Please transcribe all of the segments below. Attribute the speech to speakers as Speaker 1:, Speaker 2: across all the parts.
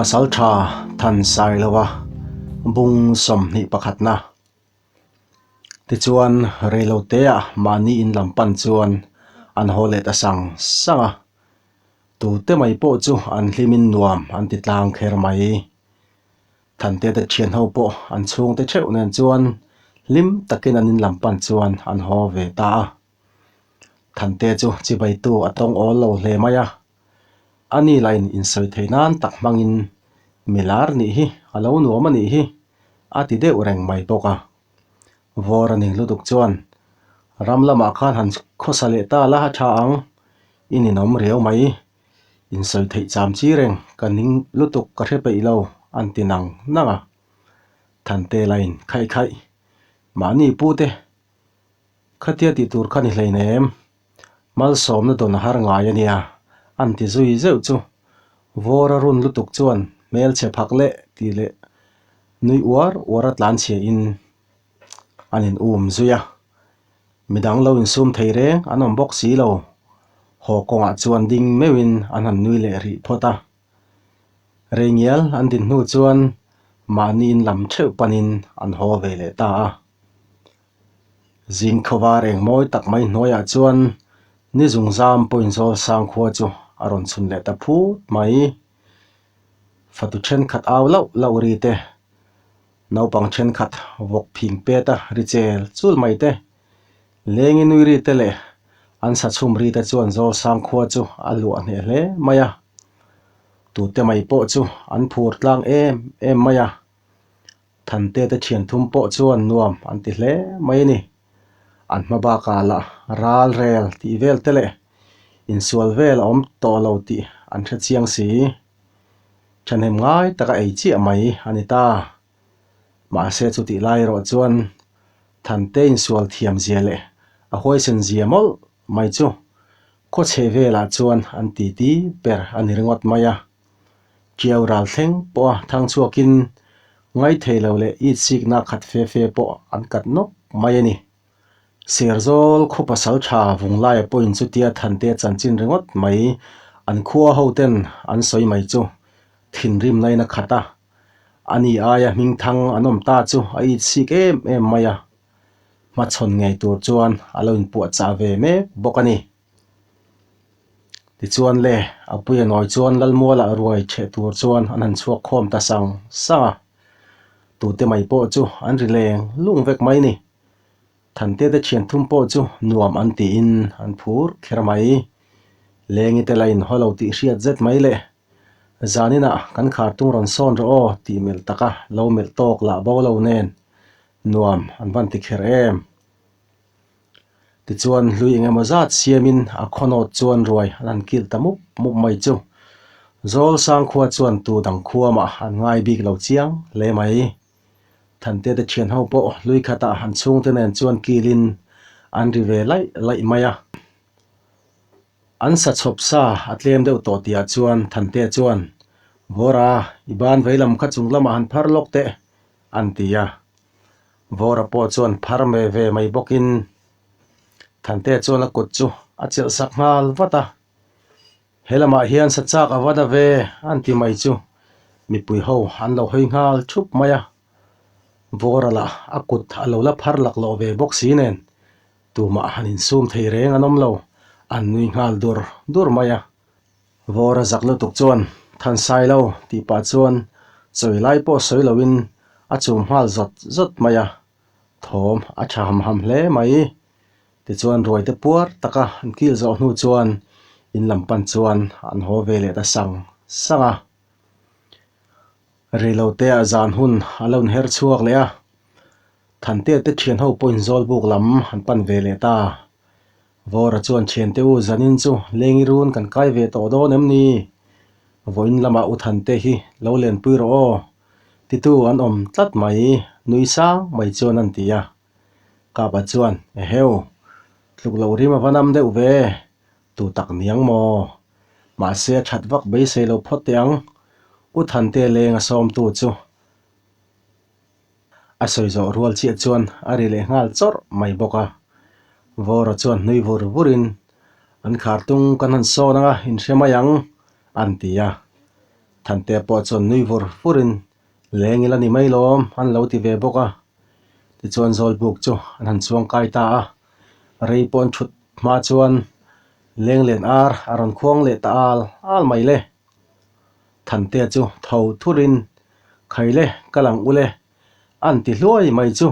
Speaker 1: Pasaltha Thansailova bung 21 na. Tichuan reiloteah mahni in lam pan chuan an haw leh ta sang sang a. Tute mai pawh chu an hlimin nuam an ti tlang kher mai. Thantete thian ho pawh an chhungte theuh nen chuan hlim takin an in lam pan chuan an haw ve ta a. Thante chu chibaitu a tawng awl lo hle mai a. A ni lain insawi theih nan tak hmangin milar nih hi a lo nuam a nih hi a ti deuh reng mai bawk a. Vawr a ning lutuk chuan ram lamah khan han khawsa leh ta la a tha ang, i ninawm riau mai, insawi theih cham chi reng ka ning lutuk ka hre peih lo an ti nang nang a. Thante lain khaih khaih mahni pute khatia tih tur kha ni hleinem. Malsawmna dawn a har ngai a nia, an ti zui zeuh chu. Vawr a run lutuk chuan hmelchhe phak leh tih leh nui uar uar a tlan chhia in an in um zui a. Midang lo insum thei reng an awm bawk si lo. Haw kawngah chuan ding meuhin an han nui leh rih phawt a. Reingial an din hnu chuan mahni in lam theuh panin an haw ve leh ta a. Zing khawvar eng mawi tak mai hnuaiah chuan ni zung zam pawhin zawl sang khua chu a rawn chhun leh ta phut mai. Fatu thenkhat au lauh lauh ri te, naupang thenkhat vawk phing pet a ri chel chul mai te, lengi nui ri te leh an sa chhum ri te chuan zawl sang khua chu a luah hneh hle mai a. Tute mai pawh chu an phur tlang em em mai a. Thante te thian thum pawh chuan nuam an ti hle mai a ni. An hma bakah lah ral rel tih vel te leh insual vel a awm tawh lo tih an hre chiang si. Thahnem ngai taka ei chiah mai a ni ta. Mahse chutih lai erawh chuan Thante insual thiam zia leh a huaisen zia mawlh mai chu khawchhe velah chuan an titi ber a ni ringawt mai a. Ṭiau ral thleng pawha thang chhuakin ngaithei lo leh it sikna khat fe fe pawh an kat nawk mai a ni. Serzawl khaw pasal tha Vunglaia pawhin chutia Thante chanchin ringawt mai an khua ho ten an sawi mai chu thinrimna in a khat a, ani aia hming thang an awm ta chu a it sik em em mai a, hmachhawn ngei tur chuan a lo inpuahchah ve mek bawk a ni. Tichuan le, a puia nawi chuan Lalmuala ruai chheh tur chuan an han chhuak khawm ta sang sang a. Tute mai pawh chu an ri leng lung vek mai ni. Thante te thian thum pawh chu nuam an tiin an phur kher mai. Lengi te la inhaw lo tih hriat zet mai le. Zaninah kan khar tung rawn sawn rawh aw tih melh taka lo melh tawk lah bo lo nen nuam an van ti kher em. Tichuan hlui eng emaw zat siamin a khawnawt chuan ruai an han kilh ta mup mup mai chu. Zawl sang khua chuan tu dang khuamah an ngai bik lo chiang hle mai. Thante te thian ho pawh hlui khatah an chhungte nen chuan kilin an ri ve laih laih mai a. An sa chhawp sa a tlem deuh tawh tihah chuan Thante chuan, Vawra, i ban veilam kha chung lamah han phar lawk teh, an ti a. Vawra pawh chuan phar me ve mai bawkin Thante chuan a kut chu a chelh sak nghal vat a, He lamah hian sa chak a va da ve an ti mai chu mipui ho an lo hawi nghal thup mai a. Vawra lah a kut a lo la phar laklawh ve bawk si nen tumah han insum thei reng an awm lo, an nui nghal dur dur mai a. Vawra zak lutuk chuan Thansai lo tih pah chuan chawi lai pawh sawi loin a chum nghal zawt zawt mai a, thawm a tha ham ham hle mai. Tichuan ruaite puar taka an kil zawh hnu chuan in lam pan chuan an haw ve leh ta sang sang a. Reiloteah zan hun a lo inher chhuak leh a, Thante te thian ho pawhin Zawlbuk lam an pan ve leh ta. Vawra chuan thiante u zanin chu lengi run kan kai ve tawh dawn em ni? Vawiin lamah u Thante hi lo lenpui rawh aw, titu an awm tlat mai, nui sang mai chuan an ti a. Kapa chuan, Eheu, tluk loh rim a va nam deuh ve, tu tak niang maw? Mahse a that vak beisei lo phawt teh ang, u Thante leng a sawmtu chu. A sawi zawh rual chiah chuan a ri leh nghal chawrh mai bawk a. Vawra chuan hnui vur vurin, An khar tung kan han sawn anga inhre mai ang, an ti a. Thantea pawh chuan nui vur vurin leng ila ni mai lawm an lo ti ve bawk a. Tichuan Zawlbuk chu an han chuang kai ta a, rei pawh an thut hma chuan leng len ar a rawn khuang leh ta al al mai le. Thantea chu tho thurin Khaile ka lang ule an ti hluai mai chu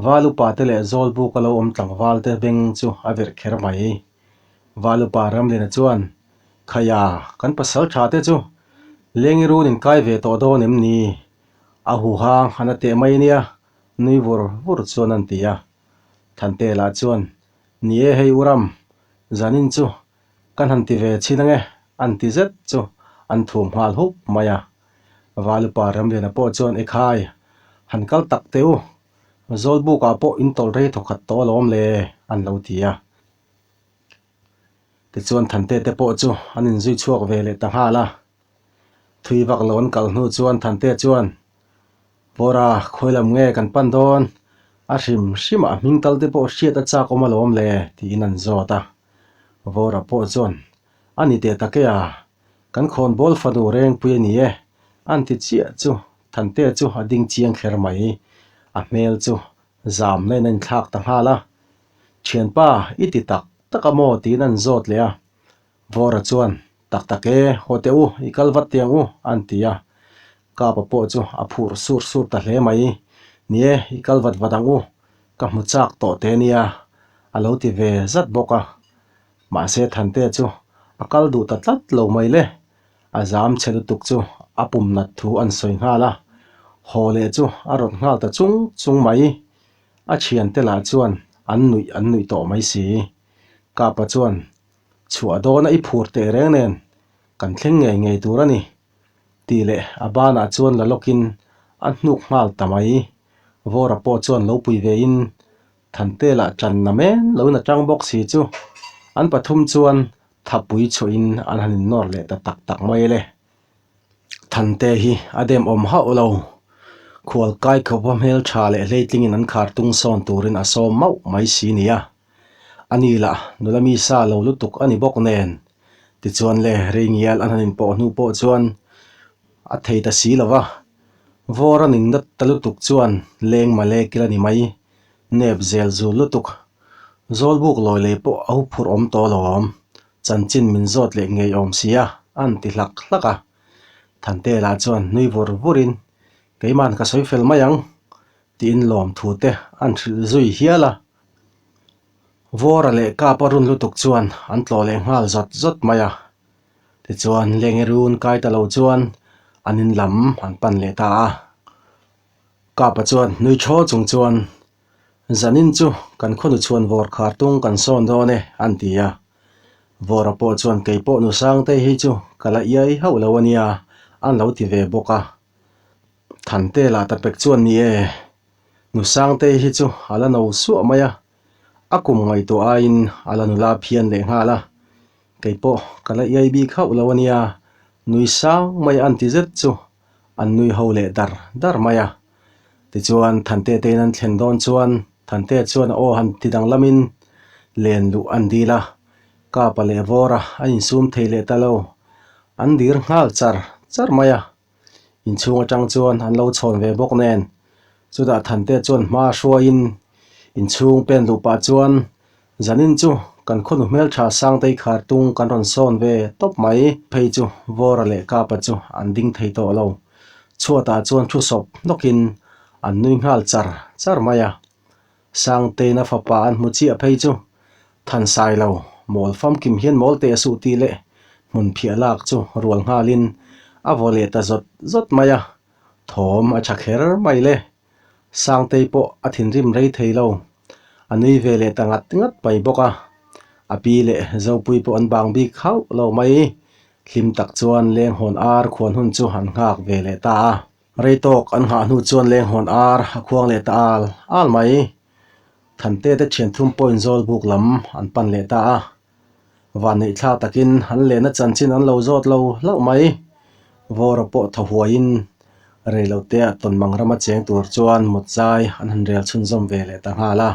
Speaker 1: Val upa te leh Zawlbuk a lo awm tlangval te beng chu a verh kher mai. Val upa Ramliana chuan Khaia kan pasal tha te chu Lengi run in kai ve tawh dawn em ni? A huhang han a teh mai nia nui vur vur chuan an ti a. Thante lah chuan Ni e hei u Ram, zanin chu kan han ti ve chhin ange an ti zet chu an thum nghal hup mai a. Valupa Ramliana pawh chuan Ekhai, han kal tak teh u, Zawlbukah pawh in tawlh rei thawkhat tawh alawm le an lo ti a. Tichuan Thante te pawh chu an inzui chhuak ve leh ta nghal a. Thui vak lo an kal hnu chuan Thante chuan, Vawra, khawi lam nge kan pan dawn? A hrim hrimah hming tal te pawh hriat a chak awm alawm le tiin an zawt a. Vawra pawh chuan, A ni teh tak e a, kan khawnbawl fanu rengpui a ni e, an ti chiah chu Thante chu a ding chiang kher mai. A hmel chu zamna in a inthlak ta nghal a. Thianpa, i ti tak tak a maw? tiin an zawt leh a. Vawra chuan, Tak tak e, haw teh u, i kal vat tiang u, an ti a. Kapa pawh chu a phur sur sur ta hle mai. Ni e, i kal vat vat ang u, ka hmu chak tawh te nia, a lo ti ve zat bawk a. Mahse Thantea chu a kal duh ta tlat lo mai le. A zam chhe lutuk chu a pum nat thu an sawi nghal a, haw leh chu a rawt nghal ta chung chung mai. A thiante lah chuan an nuih an nuih tawh mai si. Kapa chuan, Chhuah dawna i phur teh reng nen kan thleng ngei ngei tur a ni, tih leh a banah chuan la lawkin a hnuk nghal ta mai. Vawra pawh chuan lo pui vein Thante lah ṭan na men loin a ṭang bawk si chu an pathum chuan thapui chhuahin an han innawr leh ta tak tak mai le. Thante hi a dem awm hauh lo. Khual kai khawpa hmel tha leh hleitlingin an khar tung sawn turin a sawm mauh mai si nia. A ni lah nula mi sa lo lutuk a ni bawk nen. Tichuan le rei ngial an han inpawh hnu pawh chuan a thei ta si lo va. Vawr a ning nat ta lutuk chuan leng male kil a ni mai. Nep zel zul lutuk. Zawlbuk lawi lei pawh a huphurh awm tawh alawm. Chanchin min zawt leh ngei awm sia, an ti hlak hlak a. Thante lah chuan nui vur vurin, Keiman ka sawi fel mai ang, tiin lawmthu te an hrilh zui hial a. Vawra leh Kapa run lutuk chuan an tlawh leh nghal zawt zawt mai a. Tichuan Lenge run kai ta lo chuan an in lam an pan leh ta a. Kapa chuan nui thaw chung chuan, Zanin chu kan khawnu chhuan vawr khar tung kan sawn dawn e, an ti a. Vawra pawh chuan kei pawh nu Sangtei hi chu ka la iai hauh lo a nia, an lo ti ve bawk a. Thante lah ta pek chuan ni e, nu Sangtei hi chu a la no suah mai a, a kum ngaihtuah aiin a la nula phian leh nghal a. Kei pawh ka la iai bik hauh lo a nia, nui sang mai an ti zet chu an nui ho leh dar dar mai a. Tichuan Thante te in an thlen dawn chuan Thante chuan a aw han ti danglamin len luh an dil a, Kapa leh Vawra an insum thei leh ta lo, an dir nghal char char mai a. Inchhung atang chuan an lo chhawn ve bawk nen chutah Thante chuan hma hruaiin inchhung pen luh pah chuan Zanin chu kan khawnu hmeltha Sangtei khar tung kan rawn sawn ve tawp mai. Phei chu Vawra leh Kapa chu an ding thei tawh lo. Chhuatah chuan thu sawp hnawkin an nui nghal char char mai a. Sangteina fapa an hmu chiah phei chu Thansai lo, mawl famkim hian mawl teh suh tih leh hmun phiah lak chu rual nghalin a vaw leh ta zawt zawt mai a. Thawm a tha kher mai le. Sangtei pawh a thinrim rei thei lo. A nui ve leh ta ngat ngat mai bawk a. A pi leh Zopui pawh an bang bik hauh lo mai. Hlim tak chuan lenghawn ar khuan hun chu an nghak ve leh ta a. Rei tawk an nghah hnu chuan lenghawn ar a khuang leh ta al al mai. Thante te thian thum pawhin Zawlbuk lam an pan leh ta a. Vanneih thlak takin an lehna chanchin an lo zawt lo hlauh mai. Vawra pawh thaw huaiin reilotea tawnmang rama cheng tur chuan mawtzai an han rel chhunzawm ve leh ta nghal a.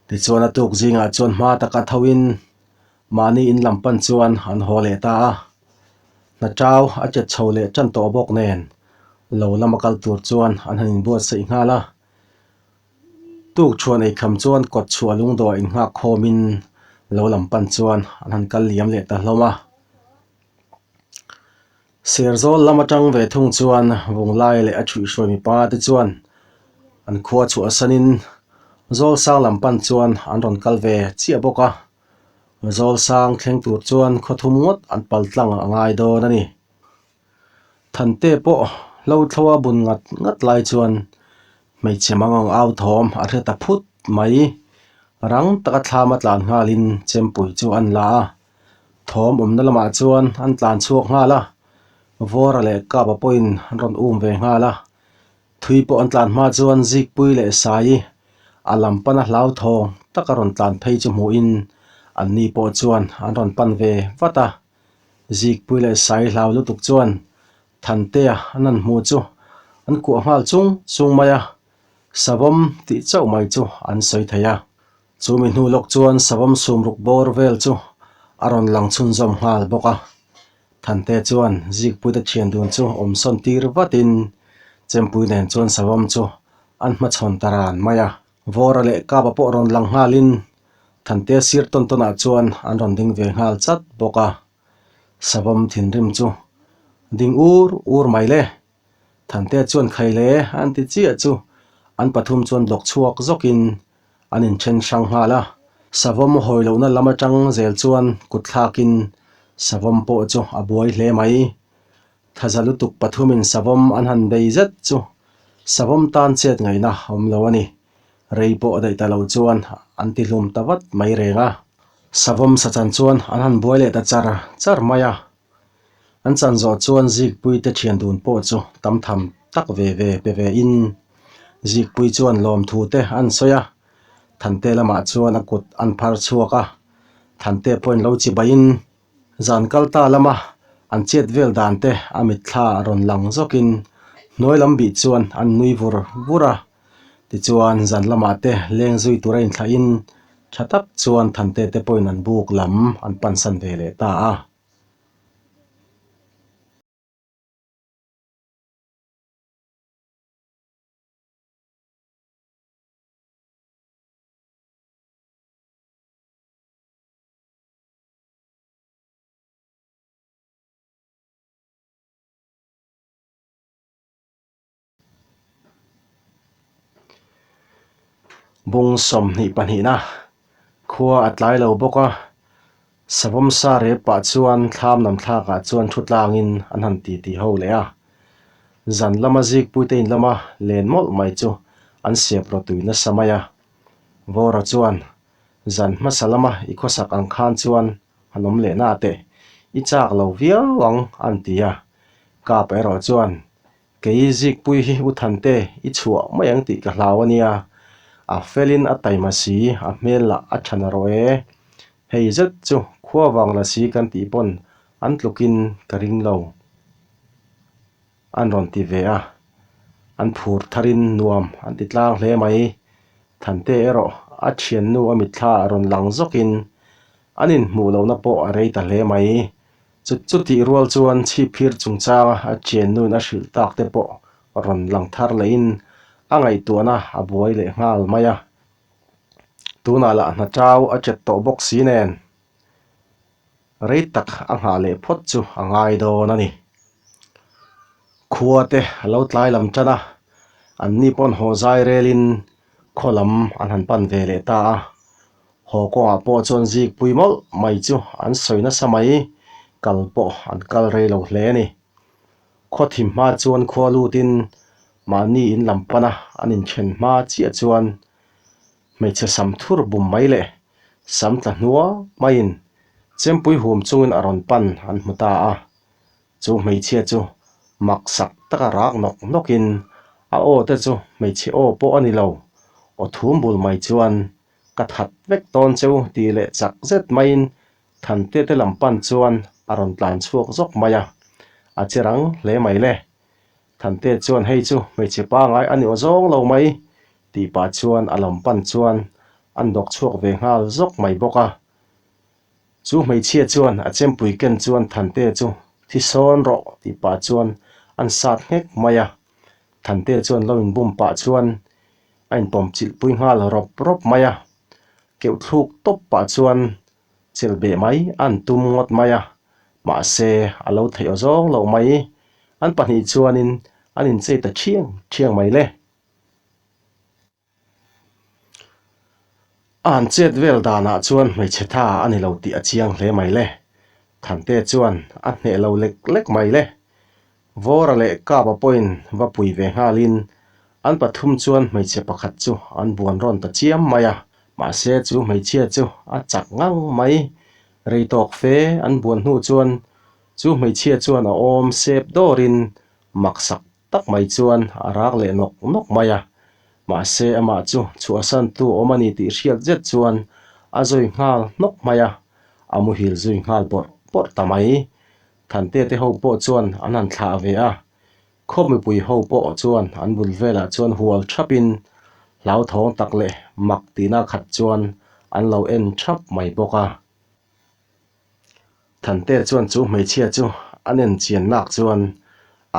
Speaker 1: Tichuan a tuk zingah chuan hma taka thoin mahni in lam pan chuan an haw leh ta a. Hna chau a chet chho leh tan tawh bawk nen lo lama kal tur chuan an han inbuatsaih nghal a. Tuk chhuan eikham chuan kawt chhuah lungdawh innghak khawmin lo lam pan chuan an han kal liam leh ta hlawm a. Serzawl lam atang ve thung chuan Vunglai leh a thuihhruai mipa te chuan an khua chhuahsanin Zawlsang lam pan chuan an rawn kal ve chiah bawk a. Zawlsang thleng tur chuan khaw thum ngawt an pal tlang a ngai dawn a ni. Thante pawh hlo thlo a bun ngat ngat lai chuan hmeichhe mang ang au thawm a hre ta phut mai. Rang taka thlam a tlan nghalin chempui chu an la a, thawm awmna lamah chuan an tlan chhuak nghal a, Vawra leh Kapa pawhin an rawn um ve nghal a. Thui pawh an tlan hma chuan Zikpui leh Sai a lam pana hlauthawng taka rawn tlan phei chu hmuhin anni pawh chuan an rawn pan ve vat a. Zikpui leh Sai hlau lutuk chuan Thantea an han hmuh chu an kuah nghal chung chung mai a, Savawm tih chauh mai chu an sawi thei a. Chu mi hnu lawk chuan Savawm sumruk bawr vel chu a rawn lang chhunzawm nghal bawk a. Thante chuan Zikpuite thian dun chu awm sawn tir vatin Chempui nen chuan Savawm chu an hmachhawn ta ran mai a. Vawra leh Kapa pawh rawn lang nghalin Thante sir tawn tawnah chuan an rawn ding ve nghal chat bawk a. Savawm thinrim chu ding ur ur mai le. Thante chuan khai le an ti chiah chu an pathum chuan lawk chhuak zawkin an inthen hrang nghal a. Savawm hawi lohna lam atang zel chuan kut thlakin Savawm pawh chu a buai hle mai. Thaza lutuk pathumin Savawm an han bei zet chu Savawm tan chet ngaihna awm lo a ni. Rei pawh daih ta lo chuan an ti hlum ta vat mai reng a. Savawm sa chan chuan an han buai leh ta char char mai a. An chan zawh chuan Zikpui te thian dun pawh chu tam tham tak ve ve pe ve in Zikpui chuan lawmthu te an sawi a. Thante lamah chuan a kut an phar chhuak a. Thante pawhin lo chi baihin Zan kal ta lama an chet vel dan te a mitthla a rawn lang zawkin hnuai lam bih chuan an nui vur vur a. Tichuan zan lamah te leng zui tura inthlahin tha tak chuan Thante te pawhin an buk lam an pansan ve leh ta a. Bung 22na khua a tlai lo bawk a, savawm sa rep pah chuan thlam lam thlakah chuan thu tlangin an han titi ho leh a. Zan lama zikpuite in lama len mawlh mai chu an siap rawtui nasa mai a. Vawra chuan Zan hmasa lama i khawsak ang khan chuan han awm leh na teh, i chak lo viau ang an ti a. Kap erawh chuan, Kei Zikpui hi U Thante i chhuah mai ang tih ka hlau a nia, a felin a taima si, a hmel lah a tha na rawh e. Hei zet chu khua vang la si kan tih pawn an tlukin ka ring lo. An rawn ti ve a, an phur tharin nuam an ti tlang hle mai. Thante erawh a thiannu a mitthla a rawn lang zawkin an inhmuh lohna pawh a rei ta hle mai. Chutih rual chuan chhipphir chungchanga a thiannuin a hrilh tak te pawh rawn lang thar lehin a ngaihtuahna a buai leh nghal mai a. Tunah lah hna chau a chet tawh bawk si nen. Rei tak a nghah leh phawt chu a ngai dawn a ni. Khua te a lo tlai lam tan a, an ni pawn haw zai relin khaw lam an han pan ve leh ta a. Haw kawngah pawh chuan zikpui mawlh mai chu an sawi nasa mai, kal pawh an kal rei lo hle a ni. Khaw thim hma chuan khua lutin mahni in lam pana an inthen hma chiah chuan Hmeichhe sam thur bum mai leh sam tla hnua maiin chempui hum chungin a rawn pan an hmu ta a. Chu hmeichhia chu mak sak taka rak nawk nawkin a aw te chu hmeichhe aw pawh a ni lo, aw thum bul mai chuan ka that vek dawn cheu tih leh chak zet maiin Thante te lam pan chuan a rawn tlan chhuak zawk mai a, a che rang hle mai le. Thante chuan hei chu hmeichhe pangai a ni aw zawng lo mai tih pah chuan a lam pan chuan an dawk chhuak ve nghal zawk mai bawk a. Chu hmeichhia chuan a chempui ken chuan Thante chu Thi sawn rawh tih pah chuan an sat nghek mai a. Thantea chuan lo inbum pah chuan a inpawm chilh pui nghal rawp rawp mai a. Keuh thluk tawp pah chuan chelh beh mai an tum ngawt mai a. Mahse, a lo theih aw zawng loh mai. An pahnih chuanin an inchei ta thiang thiang mai le. A han chet vel danah chuan hmeichhe tha a ni lo tih a chiang hle mai le. Thante chuan a hneh lo lek lek mai le. Vawra leh Kapa pawhin va pui ve nghalin an pathum chuan hmeichhe pakhat chu an buan rawn ta chiam mai a. Mahse chu hmeichhia chu a chak ngang mai. Rei tawk fe an buan hnu chuan chu hmeichhia chuan a awm sep dawrin maksak tak mai chuan a rak leh nawk nawk mai a, mahse amah chu chhuahsantu awm a ni tih hriat zet chuan a zui nghal hnawk mai a, a muhil zui nghal bawrh bawrh ta mai. Thante te ho pawh chuan an han thlah ve a, khaw mipui ho pawh chuan an bul velah chuan hual thapin hlauthawng tak leh mak tihna khat chuan an lo en thap mai bawk a. Thante chuan chu hmeichhia chu a nen chian nak chuan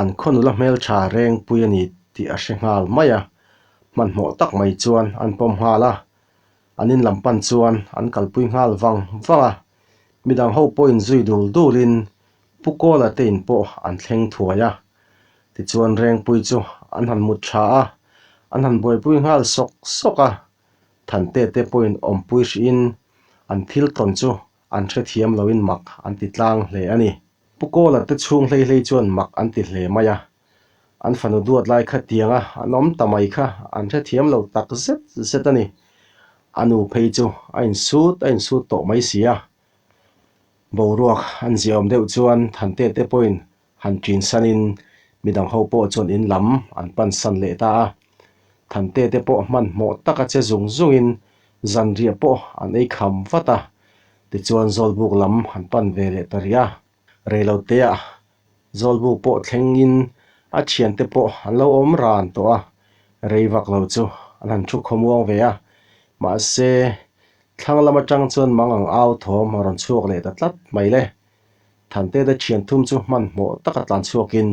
Speaker 1: an khaw nula hmeltha rengpui a ni tih a hre nghal mai a, hmanhmawh tak mai chuan an pawm nghal a, an in lam pan chuan an kalpui nghal vang vang a, midang ho pawhin zui dul dulin Pu Kawla te in pawh an thleng thuai a, tichuan rengpui chu an han mut tha a, an han buaipui nghal sawk sawk a, Thante te pawhin awmpui hrihin an thil tawn chu an hrethiam loin mak an ti tlang hle a ni. Pu Kawla te chhung hlei hlei chuan mak an ti hle mai a, an fanu duat lai kha tianga an awm ta mai kha an hrethiam lo tak zet zet a ni. A nu phei chu a insut a insut tawh mai si a. Boruak an ziaawm deuh chuan Thante te pawhin Han ṭin sanin midang ho pawh chuan in lam an pan san leh ta a. Thante te pawh hmanhmawh taka che zung zungin zanriah pawh an ei kham vat a. Tichuan Zawlbuk lam an pan ve leh ta rih a. Reiloteah Zawlbuk pawh thlengin a thiante pawh an lo awm ran tawh a. Rei vak lo chu an han thu khawmuang ve a. Mahse, thlang lam atang chuan mang ang au thawm a rawn chhuak leh ta tlat mai le. Thantete thian thum chu hmanhmawh taka tlan chhuakin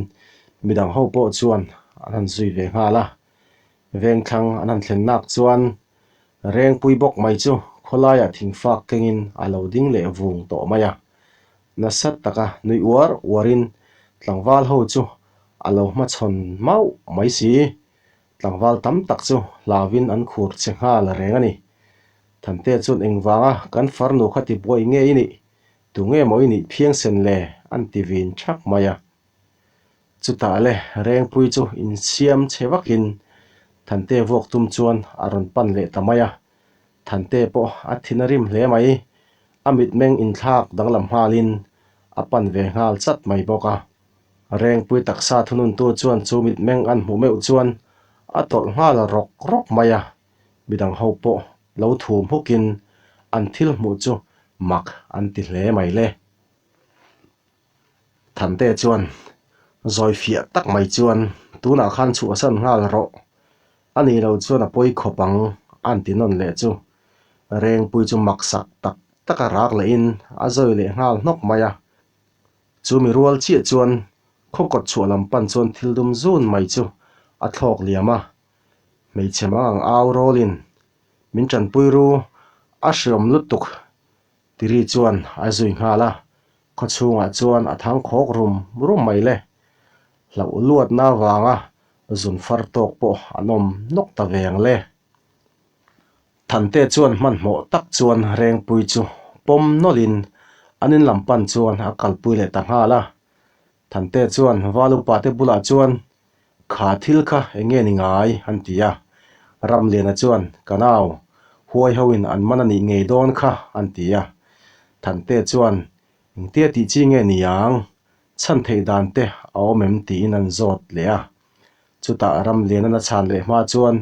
Speaker 1: midang ho pawh chuan an han zui ve nghal a. Vengthlang an han thlen nak chuan Rengpui bawk mai chu khawlaiah thingfak kengin a lo ding leh vung tawh mai a. Nasa taka nui uar uarin tlangval ho chu a lo hmachhawn mauh mai si. Tlangval tam tak chu hlauin an khur che nghal reng a ni. Thante chuan engvanga kan farnu kha tibuai nge i nih? Tunge maw i nih phiangsen le? an ti vin thak mai a. Chutah le Rengpui chu insiam chhe vakin Thante vuak tum chuan a rawn pan leh ta mai a. Thante pawh a thin a rim hle mai. A mitmeng inthlak danglam nghalin a pan ve nghal chat mai bawk a. Rengpui taksa thununtu chuan chu mitmeng an hmuh meuh chuan a tawlh nghal rawk rawk mai a. Midang ho pawh lo thum hukin an thil hmuh chu mak an ti hle mai le. Thante chuan zawi fiah tak mai chuan tunah khan chhuahsan nghal rawh, a nih loh chuan a pawi khawp ang a an ti nawn leh chu. Rengpui chu maksak tak taka rak lehin a zawi leh nghal hnawk mai a. Chu mi rual chiah chuan khaw kawt chhuah lam pan chuan thil dum zun mai chu a thlawk liam a. Hmeichhe mang ang au rawlin min tanpui ru a hreawm lutuk tiri chuan a zui nghal a, khaw chhungah chuan a thang khawk rum rum mai le. Hlauh luatna avanga zun far tawk pawh an awm nawk ta ve ang le. Thante chuan hmanhmawh tak chuan Rengpui chu pawm nawlhin an in lam pan chuan a kalpui leh ta nghal a. Thante chuan Val upate bulah chuan Kha thil kha eng nge ni ngai? an ti a. Ramliana chuan, Ka nau, huai hoin an man a nih ngei dawn kha, an ti a. Thante chuan, Engtia tih chi nge ni ang? Chhan theih dan te a awm em? tiin an zawt leh a. Chutah Ramliana'n a chhan leh hma chuan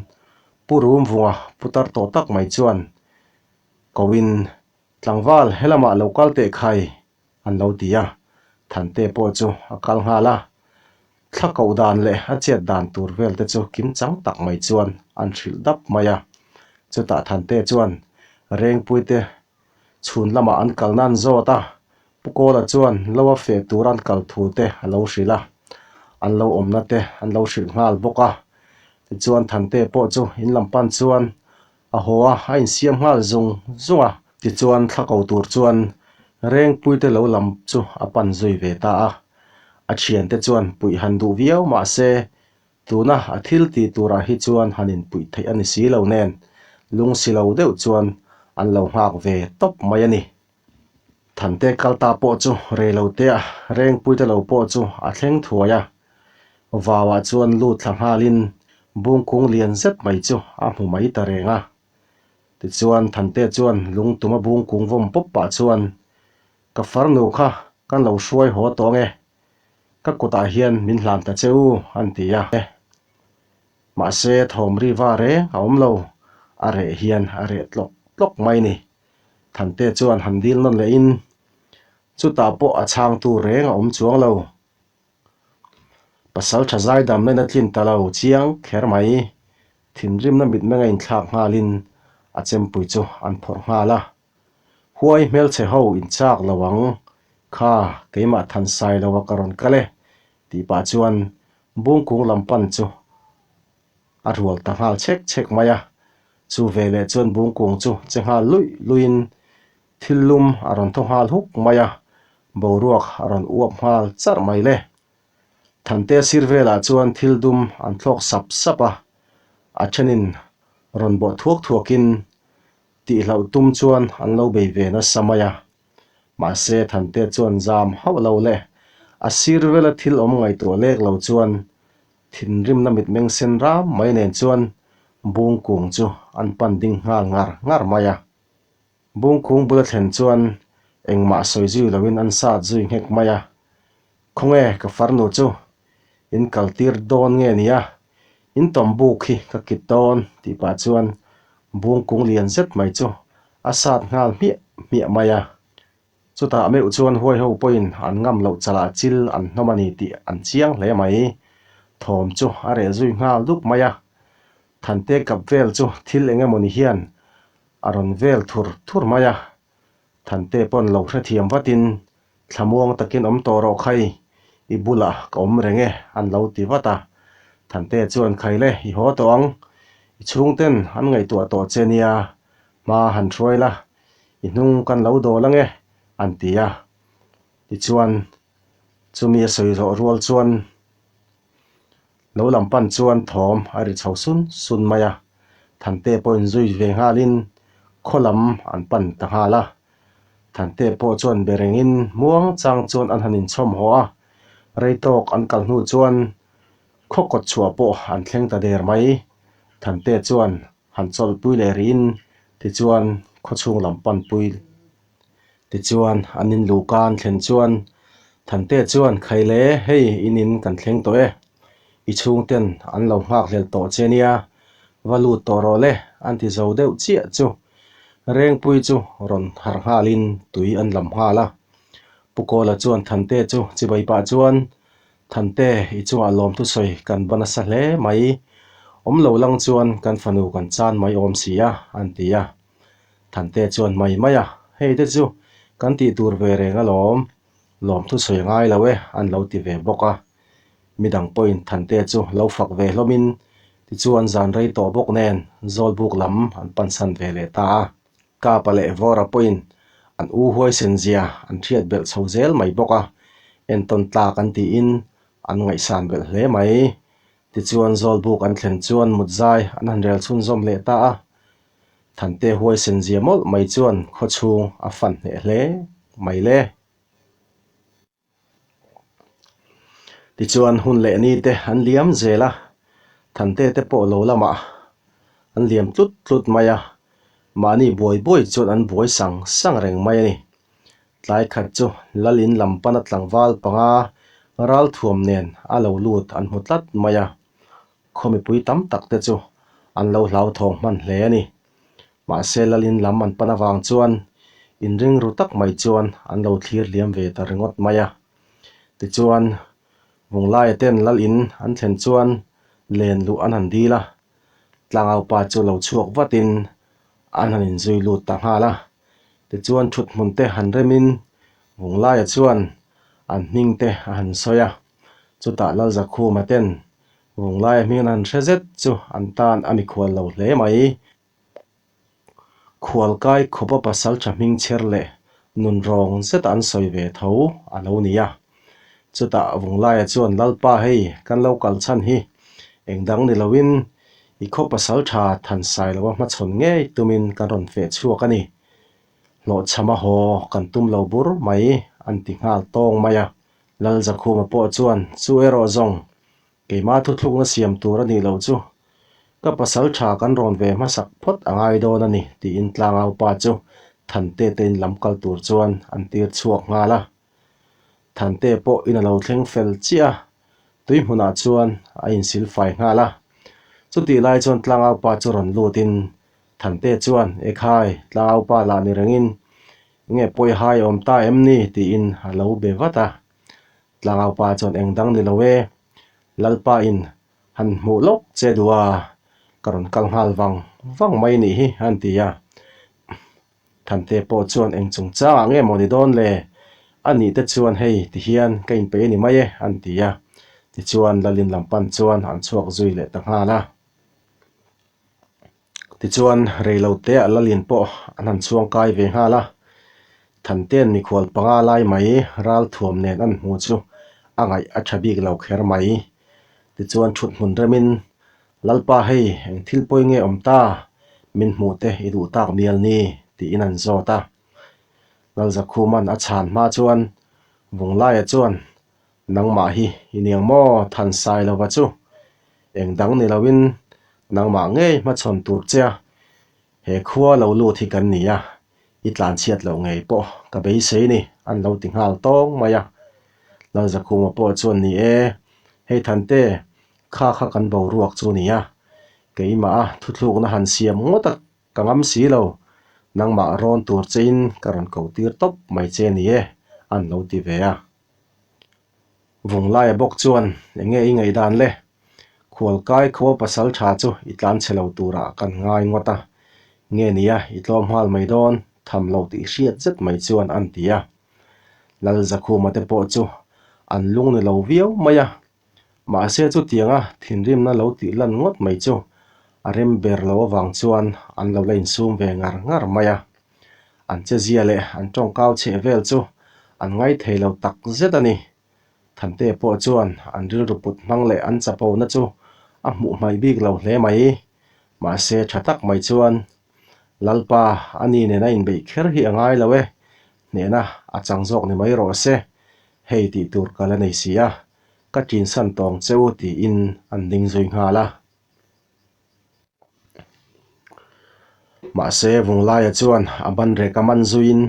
Speaker 1: Pu Rumvunga putar tawh tak mai chuan koin, Tlangval, helamah lo kal teh khai, an lo ti a, Thante pawh chu a kal nghal a, thla koh dan leh a chet dan tur vel te chu kim chang tak mai chuan an hrilh dap mai a. Chutah Thante chuan Rengpuite chhun lamah an kalna an zawt a, Pu Kawla chuan lo a feh tur an kal thu te a lo hrilh a, an lo awmna te an lo hrilh nghal bawk a. Tichuan Thante pawh chu in lam pan chuan a haw a, a insiam nghal zung zung a. Tichuan thla ko tur chuan Rengpuite lo lam chu a pan zui ve ta a. A thiante chuan puih han duh viau mah se Tuna a thil tih turah hi chuan han inpuih theih a ni si lo nen, lung si lo deuh chuan an lo nghak ve tawp mai a ni. Thante kal ta pawh chu rei lo te a, Rengpuite lo pawh chu a thleng thuai a. Vauah chuan lut thla nghalin bungkung lian zet mai chu a hmu mai ta reng a. Tichuan Thante chuan lungtuma bungkung vawm pawp pah chuan, Ka farnu kha kan lo hruai haw tawh ange, Ka kutah hian min hlan ta che u, an ti a. Mahse, thawm ri va reng a awm lo, a reh hian a reh tlawk tlawk mai ni. Thante chuan han dil nawn lehin, chutah pawh a chhangtu reng a awm chuang lo. Pasal tha zaidam nen a tlin ta lo chiang kher mai. Thinrimna mitmeng a inthlak nghalin a chempui chu an phawrh nghal a. Huai hmelchhe ho in chak lo ang, kha keimah than sai lo a ka rawn kal e, tih pah chuan bungkung lam pan chu a rual ta nghal chhek chhek mai a. Chu veleh chuan bungkung chu che nghal luih luihin thil lum a rawn thaw nghal huk mai a, boruak a rawn uap nghal charh mai le. Thante sir velah chuan thil dum an thlawk sap sap a, a thenin rawn bawh thuak thuakin Tihloh tum chuan an lo bei ve nasa mai a. Mahse, Thante chuan zam hauh lo le. A sir vela thil awm ngaihtuah lek lo chuan thinrimna mitmeng sen ram mai nen chuan Bungkung chu an pan ding nghal ngar ngar mai a. Bungkung bula thlen chuan engmah sawi zui loin an sat zui nghek mai a. Khawnge ka farnu chu in kaltir dawn nge nia? In tawm buk hi ka kit dawn tih pah chuan bungkung lian zet mai chu a sat nghal hmiah hmiah mai a. Chutah meuh chuan huai ho pawhin an ngam loh chalah chil an hnawm a ni tih an chiang hle mai. Thawm chu a reh zui nghal dup mai a. Thante kap vel chu thil eng emawni hian a rawn vel thur thur mai a. Thante pawn lo hrethiam vatin Thlamuang takin awm tawh rawh khai, i bulah ka awm reng e, an lo ti vat a. Thante chuan khai le, i haw tawh ang. I chhungten an ngaihtuah tawh che nia, hma han hruai la, i hnung kan lo dawl ang e, an ti a. Tichuan, chumi a sawi zawh rual chuan Lo lam pan chuan thawm a ri chho sun sun mai a, Thante pawh inzui ve nghalin khaw lam an pan ta nghal a. Thante pawh chuan be rengin muang chang chuan an han inchhawm haw a, rei tawk an kal hnu chuan khaw kawt chhuah pawh an thleng ta der mai. Thante chuan han chawlhpui leh rihin tichuan khaw chhung lam panpui Tichuan, an in luhka an thlen chuan Thante chuan, Khai le, hei in in kan thleng tawh e. I chhungten an lo nghakhlel tawh che nia, va lut tawh rawh le, an ti zo deuh chiah chu. Rengpui chu rawn harh nghalin tui an lam nghal a. Pu Kawla chuan Thante chu chibai pah chuan, Thante, i chungah lawm thusawi kan va nasa hle mai. Awm lo lang chuan kan fanu kan chan mai awm si a, an ti a. Thante chuan mai mai a, hei te chu kan tih tur ve reng alawm, lawm thusawi a ngai lo e an lo ti ve bawk a. Midang pawhin Thante chu lo fak ve hlawmin tichuan zan rei tawh bawk nen Zawlbuk lam an pansan ve leh ta a. Kapa leh Vawra pawhin an u huaisen zia an hriat belh chho zel mai bawk a, entawn tlak an tiin an ngaihsan belh hle mai. Tichuan Zawlbuk an thlen chuan mutzai an han rel chhunzawm leh ta a. Thante huaisen zia mawlh mai chuan khaw chhung a fan hneh hle mai le. Tichuan hun leh ni te an liam zel a, Thante te pawh lo lamah an liam tlut tlut mai a, mahni buai buai chuan an buai sang sang reng mai a ni. Tlai khat chu Lal in lam pana tlangval panga ralthuam nen a lo lut an hmu tlat mai a. Khaw mipui tam tak te chu an lo hlauthawng hman hle a ni. Mahse Lalin lam an pan avang chuan inring ru tak mai chuan an lo thlir liam ve ta ringawt mai a. Tichuan Vunglaia ten Lalin an thlen chuan len luh an han dil a, Tlangaupa chu lo chhuak vatin an han inzui lut ta nghal a. Tichuan thuthmun te han remin Vunglaia chuan an hming te a han sawi a, chutah Lalzakhuma ten Vunglaia hming an han hre zet chu an tan a mikhual lo hle mai. Khualkai khawpa pasal tha hming chher leh nun rawng zeta an sawi ve tho a lo ni a. Chutah Vunglaia chuan Lalpa hei kan lo kal chhan hi eng dang ni loin i khaw pasal tha thansai loa hmachhawn ngei tumin kan rawn feh chhuak a ni. Hlawhchham a haw kan tum lo bur mai an ti nghal tawng mai a. Lalzakhuma pawh chuan chu erawh zawng Keimah thuthlukna siam tur a nih loh chu ka pasal tha kan rawn ve hmasak phawt a ngai dawn a ni tiin tlangau pa chu Thante te in lam kal tur chuan an tir chhuak nghal a. Thante pawh in a lo thleng fel chiah a, tui hmunah chuan a insil fai nghal a. Chutih lai chuan tlangau pa chu rawn lutin Thante chuan, Ekhai, tlangau pa lah ni rengin nge pawihai awm ta em ni? tiin a lo be vat a. Tlangau pa chuan eng dang ni lo e, Lalpa in han hmuh lawk che duh a, ka rawn kal nghal vang vang mai nih hi a han ti a. Thante pawh chuan eng chungchangah nge maw ni dawn le, a nih te chuan hei ti hian ka inpeih a ni mai e a han ti a. Tichuan Lalin lam pan chuan an chhuak zui leh ta nghal a. Tichuan, reiloteah Lalin pawh an han chhuang kai ve nghal a, Thante'n mikhual panga lai mai ralthuam nen an hmu chu a ngaih a tha bik lo kher mai. Tichuan thut hmun remin, Lalpa hei, eng thil pawi nge awm ta? Min hmuh te i duh tak mial ni? tiin an zawt a. Lalzakhuma'n a chhan hma chuan Vunglaia chuan, Nangmah hi i niang maw Thansai lova chu? Eng dang ni loin nangmah ngei hmachhawn tur che a, he khua lo lut hi kan ni a, i tlanchhiat loh ngei pawh ka beisei ni an lo ti nghal tawng mai a. Lalzakhuma pawh chuan ni e, hei Thante, kha kha kan boruak chu ni a, keimah a thuthlukna han siam ngawt a Ka ngam si lo, nangmah rawn tur chein ka rawn ko tir tawp mai che ni e, an lo ti ve a. Vunglaia bawk chuan, Enge i ngaihdan le? Khualkai khaw pasal tha chu i tlan chhe lo turah kan ngai ngawt a, nge nia i tlawm nghal mai dawn, tham lo tih hriat zet mai chuan an ti a. Lalzakhuma te pawh chu an lung ni lo viau mai a, Mahse chutianga thinrimna lo tih lan ngawt mai chu a rem ber lo avang chuan an lo la insum ve ngar ngar mai a. An chezia leh an tawngkau chheh vel chu an ngaithei lo tak zet a ni. Thante pawh chuan an rilru put hmang leh an chapona chu a hmuh hmaih bik lo hle mai. Mahse tha tak mai chuan Lalpa a ni nen a inbeih kher hi a ngai lo e, hnehna a chang zawk ni mai rawh se, hei tih tur ka la nei si a, ka ṭinsan tawng che u tiin an ding zui nghal a. Mahse Vunglaia chuan a ban rek a man zuiin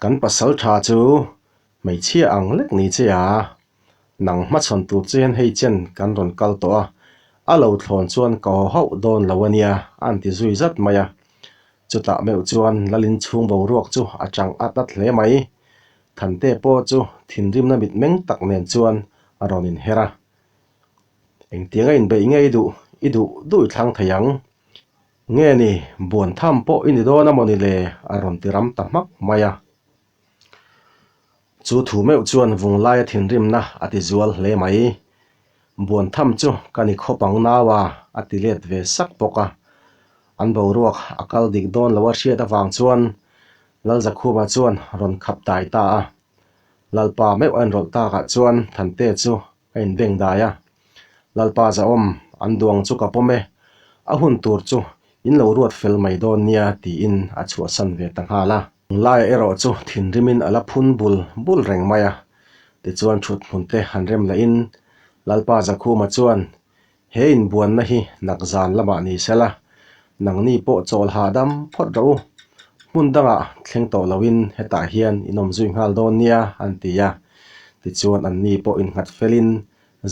Speaker 1: kan pasal ṭha chu hmeichhia ang lek ni che a, nang hmachhawn tur che hian hei chen kan rawn kal tawh a, a lo thlawn chuan ka haw hauh dawn lo a nia a an ti zui zat mai a. Chutah meuh chuan Lalin chhung boruak chu a chang at at hle mai. Thante pawh chu thinrimna mitmeng tak nen chuan a rawn inher a. Engtiang a inbeih nge i duh, i duh duh i thlang thei ang. Nge ni, buan tham pawh i ni dawn a maw ni le? a rawn ti ram ta hmak mai a. Chu thu meuh chuan Vunglaia thinrimna a ti zual hle mai. Buan tham chu ka ni khawp ang nau a, a ti let ve sak bawk a. An boruak a kal dik dawn lo a hriat avang chuan Lalzakhuma chuan rawn khap dai ta a. Lalpa meuh a inrawlh takah chuan Thante chu a inbeng dai a. Lalpa zahawm, an duang chu ka pawm e, a hun tur chu in lo ruat fel mai dawn nia tiin a chhuahsan ve ta nghal a. Laia erawh chu thinrimin a la phun bul bul reng mai a. Tichuan thut hmun te han rem lahin Lalpa Zakhuma chuan He inbuanna hi nak zan lamah ni sela, nangni pawh chawl hahdam phawt rawh u. Hmun dangah thleng tawh loin hetah hian in awm zui nghal dawn nia an ti a. Tichuan anni pawh innghat felin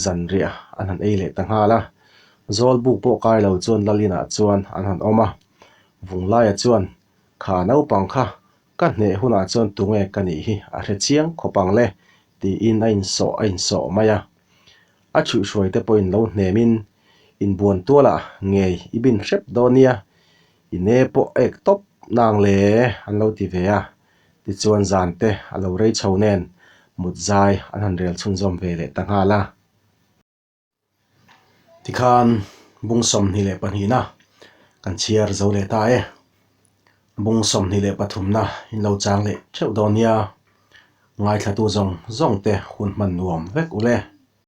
Speaker 1: zanriah an han ei leh ta nghal a. Zawlbuk pawh kai lo chuan Lalinah chuan an han awm a. Vunglaia chuan, Kha naupang kha ka hneh hunah chuan tunge ka nih hi a hre chiang khawp ang le tiin a insawh a insawh mai a. A chhuihhruai te pawhin lo hnemin inbuan tualah ngei i bin hrep dawn nia, i ne pawh ek tawp nang le an lo ti ve a. Tichuan zan te a lo rei chho nen mut zai an han rel chhunzawm ve leh ta nghal a. Tikhan bung 22na kan chhiar zo leh ta e. Bung 23na in lo chang leh theuh dawn nia. Ngaithlatu zawng zawng te hun hman nuam vek u le.